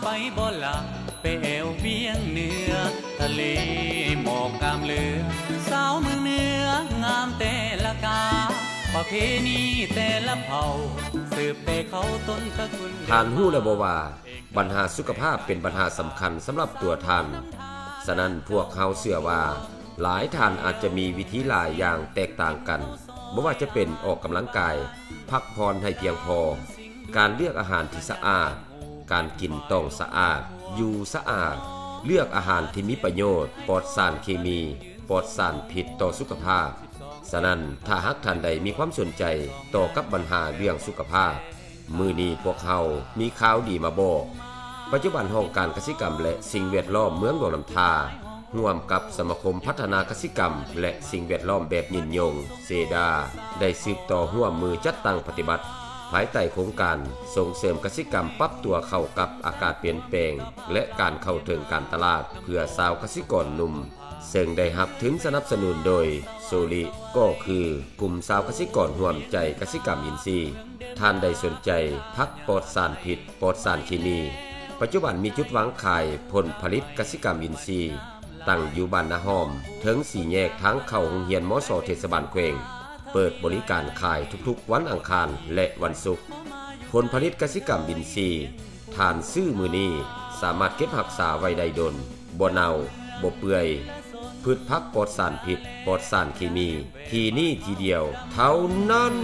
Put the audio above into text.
ໄປບໍ່ລະ ໄປແອວວຽງເໜືອ ທະເລໝອກງາມເຫຼືອ ສາວເມືອງເໜືອງາມແຕ່ລະກາ ປະເພນີແຕ່ລະເຜົ່າ ສືບແຕ່ເຂົາຕົ້ນຕະກຸນ. ທ່ານຮູ້ແລ້ວບໍ່ວ່າ ບັນຫາສຸຂະພາບເປັນບັນຫາສຳຄັນສຳລັບຕົວທ່ານ? ສະນັ້ນ ພວກເຮົາເຊື່ອວ່າ ຫຼາຍທ່ານອາດຈະມີວິທີຫຼາຍຢ່າງແຕກຕ່າງກັນ, ບໍ່ວ່າຈະເປັນອອກກຳລັງກາຍ, ພັກຜ່ອນໃຫ້ພຽງພໍ, ການເລືອກອາຫານທີ່ສະອາດ, ການກິນຕ້ອງສະອາດ, ຢູ່ສະອາດ, ເລືອກອາຫານທີ່ມີປະໂຫຍດ, ປອດສານເຄມີ, ປອດສານພິດຕໍ່ສຸຂະພາບ. ສະນັ້ນ ຖ້າຫາກທ່ານໃດມີຄວາມສົນໃຈຕໍ່ກັບບັນຫາເລື່ອງສຸຂະພາບ, ມື້ນີ້ພວກເຮົາມີຂ່າວດີມາບອກ. ປັດຈຸບັນຫ້ອງການກະສິກຳ ແລະ ສິ່ງແວດລ້ອມເມືອງຫຼວງນ້ຳທາ ຮ່ວມກັບສະມາຄົມພັດທະນາກະສິກຳ ແລະ ສິ່ງແວດລ້ອມແບບຍືນຍົງ ເຊດາ ໄດ້ສືບຕໍ່ຮ່ວມມືຈັດຕັ້ງປະຕິບັດ ພາຍໃຕ້ໂຄງການສົ່ງເສີມກະສິກຳປັບຕົວເຂົ້າກັບອາກາດປ່ຽນແປງ ແລະ ການເຂົ້າເຖິງການຕະຫຼາດເພື່ອຊາວກະສິກອນໜຸ່ມ. ເຊິ່ງໄດ້ຮັບທຶນສະໜັບສະໜູນໂດຍ ໂຊລິ ກໍຄືກຸ່ມຊາວກະສິກອນຮ່ວມໃຈກະສິກຳອິນຊີ. ທ່ານໃດສົນໃຈຜັກປອດສານພິດ, ປອດສານເຄມີ, ປັດຈຸບັນມີຈຸດວາງຂາຍຜົນຜະລິດກະສິກຳອິນຊີ ຕັ້ງຢູ່ບ້ານນາຫອມ ເທິງສີ່ແຍກທາງເຂົ້າໂຮງຮຽນ ມສ ເທດສະບານແຂວງ. ເປີດບໍລິການຂາຍທຸກໆວັນອັງຄານ ແລະ ວັນສຸກ. ຜົນຜະລິດກະສິກຳອິນຊີ ທ່ານຊື້ມື້ນີ້ ສາມາດເກັບຮັກສາໄວ້ໄດ້ດົນ, ບໍ່ເນົ່າ, ບໍ່ເປື່ອຍ. ພືດຜັກປອດສານພິດ, ປອດສານເຄມີ, ທີ່ນີ້ທີ່ດຽວເທົ່ານັ້ນ.